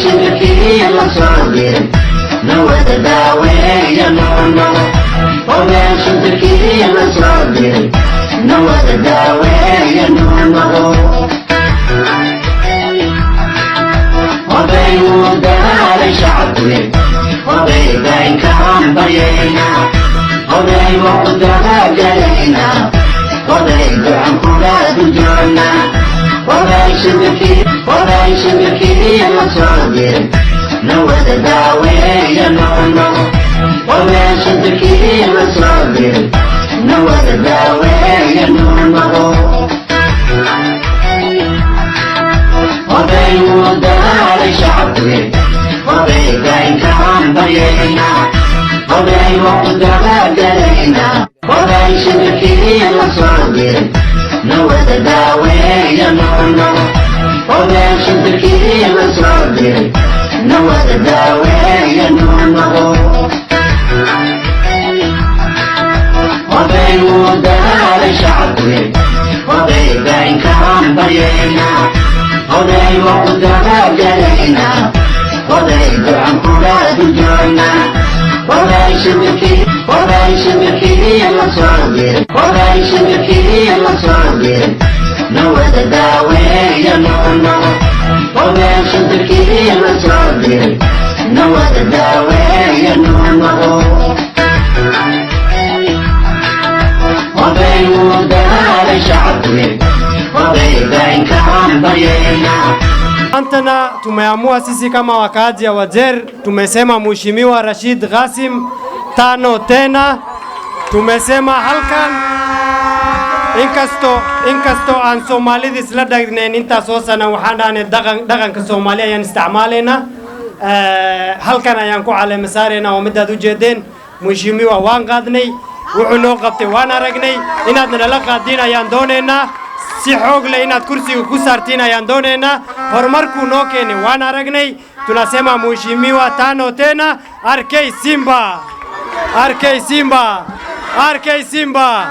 Shimbirkii la soo diray nawada daaweeya noqono. Oday shimbirkii la soo diray nawada daaweeya noqono. Oday wuu dadaalay shacabkuye, oday daynkaan baryaynaa, oday waa ku dabagalaynaa, oday gacan kula duljoonnaa. Oday shimbirkii, oday shimbirkii la soo diray nawada daaweeya noqono. Oday shimbirkii la soo diray nawada daaweeya noqono. Oday wuu dadaalay shacabkuye, oday daynkaan baryaynaa, oday waa ku dabagalaynaa. Oday shimbirkii la soo diray nawada daaweeya noqono. Oday shimbirkii la soo diray nawada daaweeya noqono. Oday wuu dadaalay shacabkuye, oday daynkaan baryaynaa, oday waa ku dabagalaynaa, oday gacan kula duljoonnaa. Oday shimbirkii, oday shimbirkii la soo diray, oday shimbirkii la soo diray nawada daaweeya noqono. Oday shimbirkii la soo diray nawada daaweeya noqono. Oday wuu dadaalay shacabkuye, oday daynkaan baryaynaa. Maantana tumeamua sisi kama wakaaji ya Wajir, tumesema Mheshimiwa Rashid Qasim tano tena. Tumesema halkan inkastoo aan Soomaalida isla dhagnayn intaas oo sana, waxaan dhahnay dhaqanka Soomaali ayaan isticmaalaynaa. Halkan ayaan ku caleema saaraynaa oo midaad u jeedeen. Mheshimiwa waan qaadnay, wuxuu noo qabtay waan aragnay. Inaad nala qaadiin ayaan doonaynaa, si xoog leh inaad kursiga ku saartiin ayaan doonaynaa. Horumarkuu noo keenay waan aragnay. Tunasema Mheshimiwa tano tena. RK Simba, RK Simba, RK Simba.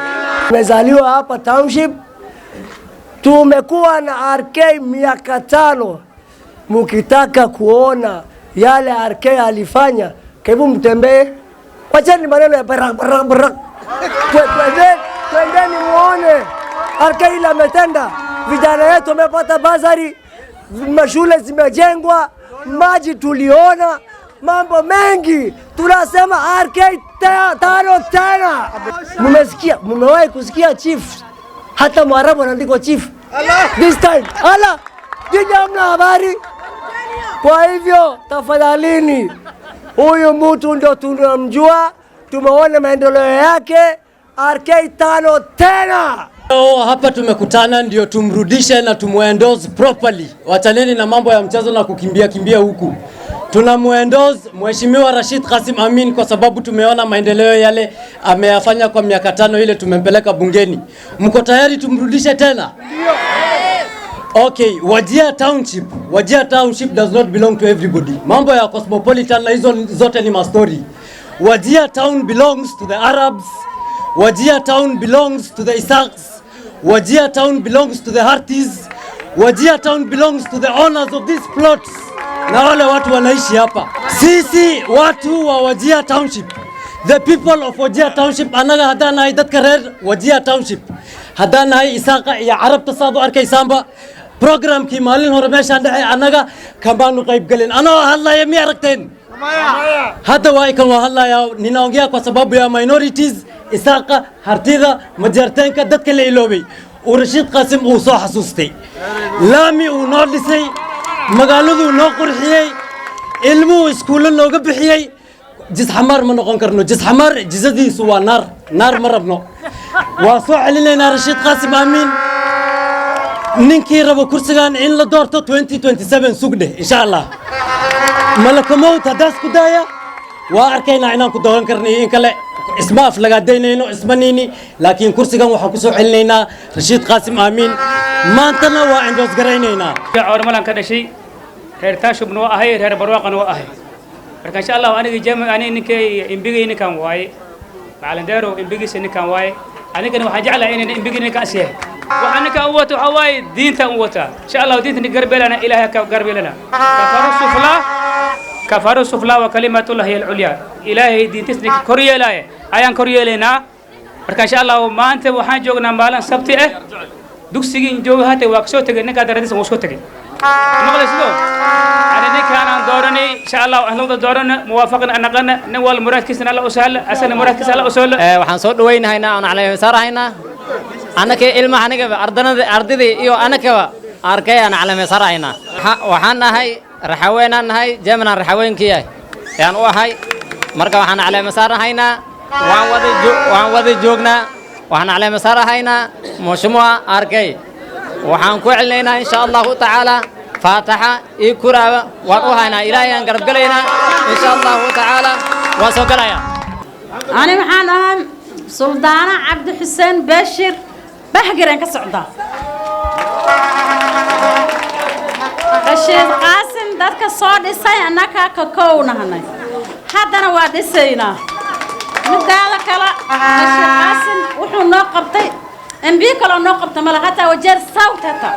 Tumezaliwa hapa township, tumekuwa na RK miaka 5. Mukitaka kuona yale RK alifanya, karibu mtembee. Wacheni maneno ya barak barak barak, twendeni muone RK ile ametenda. Vijana wetu wamepata bursary, mashule zimejengwa, maji tuliona, mambo mengi. Tunasema RK tano tena. Mmesikia? Mmewahi kusikia chief? Hata Mwarabu anaandikwa chief this time. Ala, nyinyi hamna habari. Kwa hivyo tafadhalini, huyu mtu ndio tunamjua, tumeona maendeleo yake. RK tano tena. Leo hapa tumekutana ndio tumrudishe na tumuendorse properly. Wachaneni na mambo ya mchezo na kukimbia kimbia huku. Tunamuendorse Mheshimiwa Rashid Qasim Amin kwa sababu tumeona maendeleo yale ameyafanya kwa miaka 5 ile tumempeleka bungeni. Mko tayari tumrudishe tena? Okay, Wajir Township. Wajir Township does not belong to everybody. Mambo ya cosmopolitan na hizo zote ni mastori. Wajir Town belongs to the Arabs. Wajir Town belongs to the Isaks. Wajir Town belongs to the Hartis. Wajir Town belongs to the owners of these plots. Na wale watu wanaishi hapa. Sisi watu wa Wajir Township. The people of Wajir Township, anaga haddaan nahay dadka reer Wajir Township. Haddaan nahay Isaaqa iyo Carabta, saad u arkaysaanba, programkii maalin hore meeshaan dhacay annaga kamaanu qayb gelin. Anoo hadlaya mi aragteen? Hadda waa ikan, waa hadlayaa. Ninaongea kwa sababu ya minorities, Isaaqa, Hartida, Majeerteenka, dadka la iloobay uu Rashiid Qaasim uu soo xasuustay. Laami uu noo dhisay, magaaladuu noo qurxiyey, ilmuhu iskuullo nooga bixiyey. Jisxamaar ma noqon karno. Jisxamaar jisadiisu waa naar, naar ma rabno. Waa soo celinaynaa Rashiid Qaasim Amiin. Ninkii rabo kursigan in la doorto 2027 sugdheh, insha Allah. Malakamowt haddaas ku daaya, waa arkaynaa inaan ku dooran karno iyo in kale. Isma aflagaadaynayno, isma niini, laakiin kursigan waxaan ku soo celinaynaa Rashiid Qaasim Aamiin. Maantana waa endorse garaynaynaa. Ormalan ka dhashay, reer Taashubna waa ahay, reer Barwaaqana waa ahay. Marka insha Allahu aniga jam ani ninkay imbigay ninkan waaye, Macalin Deerow imbigiisa ninkan waaye. Anigana waxaan jeclahay inaan imbigi ninkaas yahay. Waxaa ninkan u wato waxaa waaye diinta u wataa. Insha Allahu diinta nin garbeelana, Ilaahay ka garbeelana kafaru suflaa. Kafaru suflaa wa kalimatullahi hiya alculyaa. Ilaahay diintiis ninka kor yeelaya ayaan kor yeelaynaa. Marka insha Allahu maanta waxaan joognaa maalin sabti ah. Dugsigii jooga hata waa kasoo tegay ninkaa daradiisa, wuu soo tegay maqlaysido. Yani ninkaan aan dooranay, insha Allah aan wada doorana, muwaafaqna aan naqana, nin wal muraadkiisana Alla u sahla, asana muraadkiisa Alla u sahla. Waxaan soo dhawaynahaynaa oon caleemasaarahaynaa annaka ilmaha anigaba ardanada ardadii iyo annakaba arkay aan caleemasaarahaynaa. Waxaan nahay raxaweenaan nahay, jeemanaan raxaweenkii yahay ayaan u ahay. Marka waxaan caleemasaarahaynaa, waan wada joognaa, waxaan caleemasaarahaynaa mheshimiwa arkay. Waxaan ku celinaynaa insha Allahu tacaala faataxa iyo kuraaba waan u haynaa. Ilaahay aan garab galaynaa insha Allahu tacaala, waan soo galayaa. Ani waxaan ahay Suldaana Cabdi Xuseen Bashir, Bahgaraan ka socdaa. Rashiid Qaasim dadka soo dhisay annaka ka kow nahnay, haddana waa dhisaynaa. Midaada kale, Rashiid Qaasim wuxuu noo qabtay MP kaloo noo qabta male, hataa Wajeer South, hataa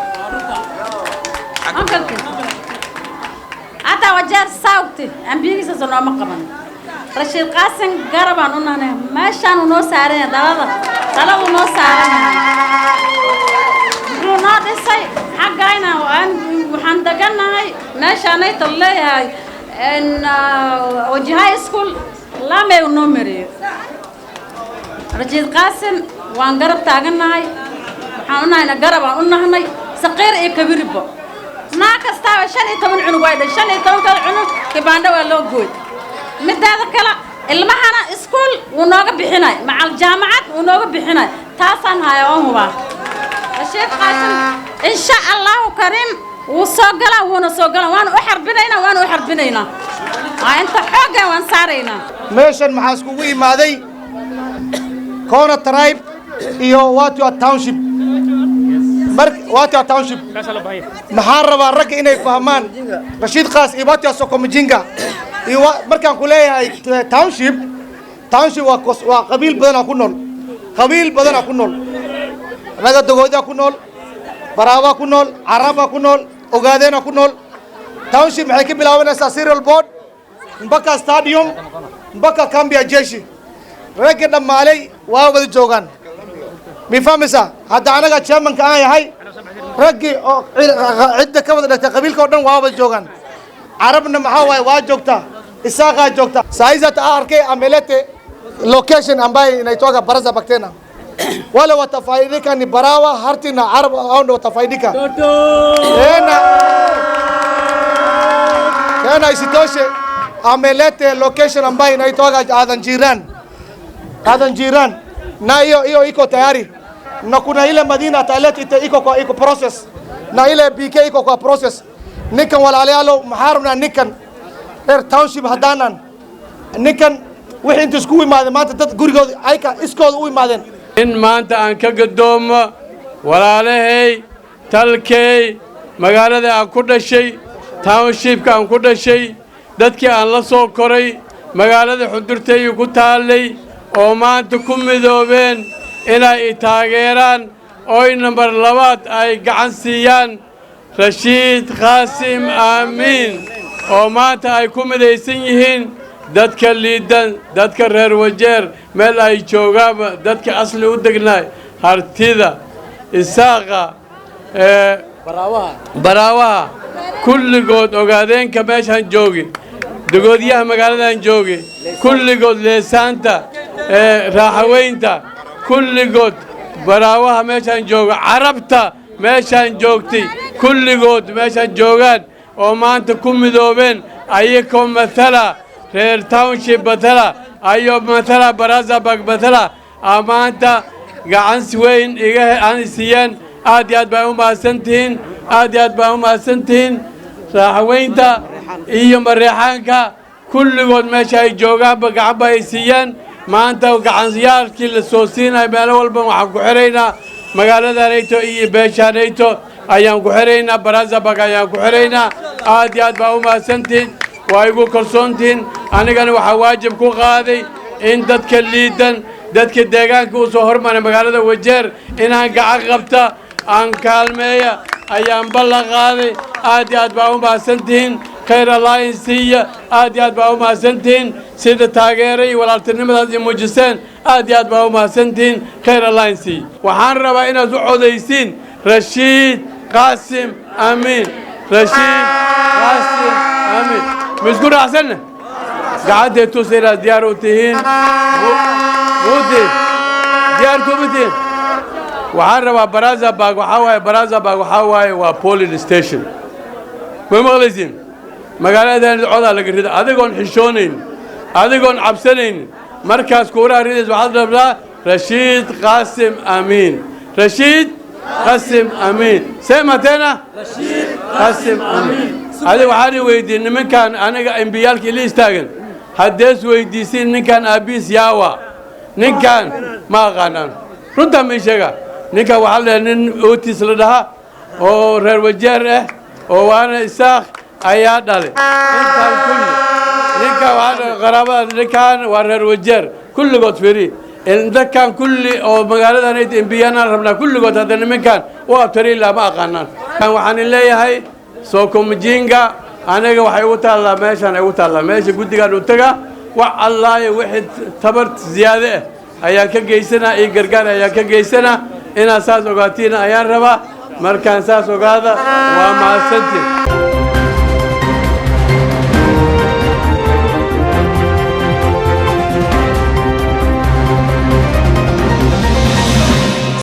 uncle-kii, hataa Wajeer South MP-giisasa nooma qaban. Rashiid Qaasim garabaan u nahnay, meeshaanu noo saaran yahay, dhalada dhaladu noo saaranahay. Wuxuu noo dhisay xaggayna waxaan degannahay meeshaanayta leeyahay Wajiha School lamey noo mariyo. Rashiid Qaasim waan garab taagannahay, waxaan u nahayna garabaan u nahnay, saqiir iyo kabiribo. Naa kastaaba 15 cunug way dhay, 15-kada cunug kibaandho waa loo gooy. Mideeda kale, ilmahana iskuul wuu nooga bixinay, macal jaamacad wuu nooga bixinay. Taasaan haya oon hubaa. Rashiid Qaasim insha Allahu kariim wuu soo galaa, wuuna soo galaa, waana u xarbinaynaa, waana u xarbinaynaa, waa inta xooggan waan saaraynaa. Meeshan maxaa iskugu imaaday? Corner Tribe iyo Watu Township. Mar Watu Township maxaan rabaa ragga inay fahmaan Rashiid Qaas iyo Watu Sokomjinga iyo markaan ku leeyahay township, township waa qabiil badanaa ku nool, qabiil badanaa ku nool. Annaga Dogoodaa ku nool, Baraabaa ku nool, Carabaa ku nool, Ogaadeena ku nool. Township maxay ka bilaabanaysaa? Cereal Board mpaka stadium mpaka kambi ya jeshi. Ragga dhammaalay waa wada joogaan, mi fahmaysaa? Hadda anaga chairmanka aan yahay, raggii oo cidda ka wada dhagtay qabiilka oo dhan waa wada joogaan. Carabna maxaa waaye waa joogtaa, Isaaqaa joogta. Saizi hata arkay amelete location ambayo inaitwaga Baraza Baktena, wale watafaidika ni Barawa, Harti na Arab, hao ndio watafaidika. Tena isitoshe amelete location ambayo inaitwaga Adan Jiran, Adan Jiran, na hiyo hiyo iko tayari, na kuna ile Madina ataleta iko kwa iko process, na ile BK iko kwa process. Ninkan walaalayaalo, maxaa rabnaa ninkan reer township haddaanan ninkan wixii inta isku imaadeen maanta dad gurigooda ayka iskooda u imaadeen. In maanta aan ka gadoomo walaalahay talkey, magaalada aan ku dhashay, townshipka aan ku dhashay, dadkii aan la soo koray, magaalada xudurtayga ku taallay oo maanta ku midoobeen inay i taageeraan oy nambar labaad ay gacan siiyaan Rashiid Qaasim Aamiin, oo maanta ay ku midaysan yihiin dadka liidan, dadka reer Wajeer meel ay joogaanba, dadka asli u degnaay, Hartida, Isaaqa, Baraawaha, kulligood, Ogaadeenka meeshaan joogi, Dogoodyaha magaaladan joogi, kulligood, Leesaanta, Raaxaweynta, kulligood, Baraawaha meeshaan jooga, Carabta meeshaan joogtay, kulligood meeshaan joogaan oo maanta ku midoobeen ayakoo matala reer township, matala ayo matala Baraza Bag, matala aa maanta gacan weyn iga aan siiyeen. Aad iyo aad baa u mahadsantihiin, aad iyo aad baa u mahadsantihiin. Raaxaweynta iyo Mareexaanka kulligood meesha ay joogaanba gacan ba ay siiyeen. Maanta gacanyaarkii la soo siinayo meelo walba waxaan ku xiraynaa magaaladanayto iyo beeshaanayto ayaan ku xiraynaa, Barazabag ayaan ku xiraynaa. Aad iyo aad baa u mahadsantihiin, waa igu kalsoontihiin. Anigana waxaa waajib ku qaaday in dadka liidan, dadka deegaanka u soo hormaray magaalada Wajeer inaan gacan qabta, aan kaalmeeya ayaan ballan qaaday. Aad iyo aad baa u mahadsantihiin. Khayr Alliance siiya. Aad iyo aad baa u mahadsantihiin sida taageeray walaaltinimadaas i muujiseen. Aad iyo aad baa u mahadsantihiin. Khayr Alliance siiya. Waxaan rabaa inaad u codaysiin Rashiid Qaasim Amiin. Rashiid Qaasim Amiin, ma isku raacsanna? Gacantay tusa inaad diyaar u tihiin. Muudi, diyaar kuma tihiin? Waxaan rabaa Baraza Park. Waxaa waaye Baraza Park, waxaa waaye waa polling station. Ma maqlaysiin? Magaaladan codaa laga rida adigoon xishoonayn, adigoon cabsanayn. Markaas kuuraha ridays waxaad rabtaa Rashiid Qaasim Amiin. Rashiid Qaasim Amiin, sema tena, Qaasim Amiin. Adiga waxaan i weydiin nimankan aniga embiyaalka ila istaagan, haddees weydiisin ninkan aabiis yaawa, ninkan ma aqaanaan. Runtaa ma ii sheega? Ninkan waxaa la dhahaa nin Otis la dhahaa oo reer Wajeer ah oo waana Isaaq ayaa dhalay intaan kulli. Ninkan waxaa qaraabada, ninkan waa reer Wajeer kulligood. Firi dadkan kulli oo magaaladan ay embiyanaan rabnaa kulligood. Hadda nimankan u abtariila ma aqaanaan. Waxaan leeyahay Soko Mjinga aniga waxay ugu taallaa meeshaan, ay ugu taallaa meesha guddigaan u tagaa. Wax allaayo wixii tabar ziyaade ah ayaan ka geysanaa iyo gargaar ayaan ka geysanaa. Inaad saas ogaatiin ayaan rabaa. Markaan saas ogaada, waa mahadsantiin.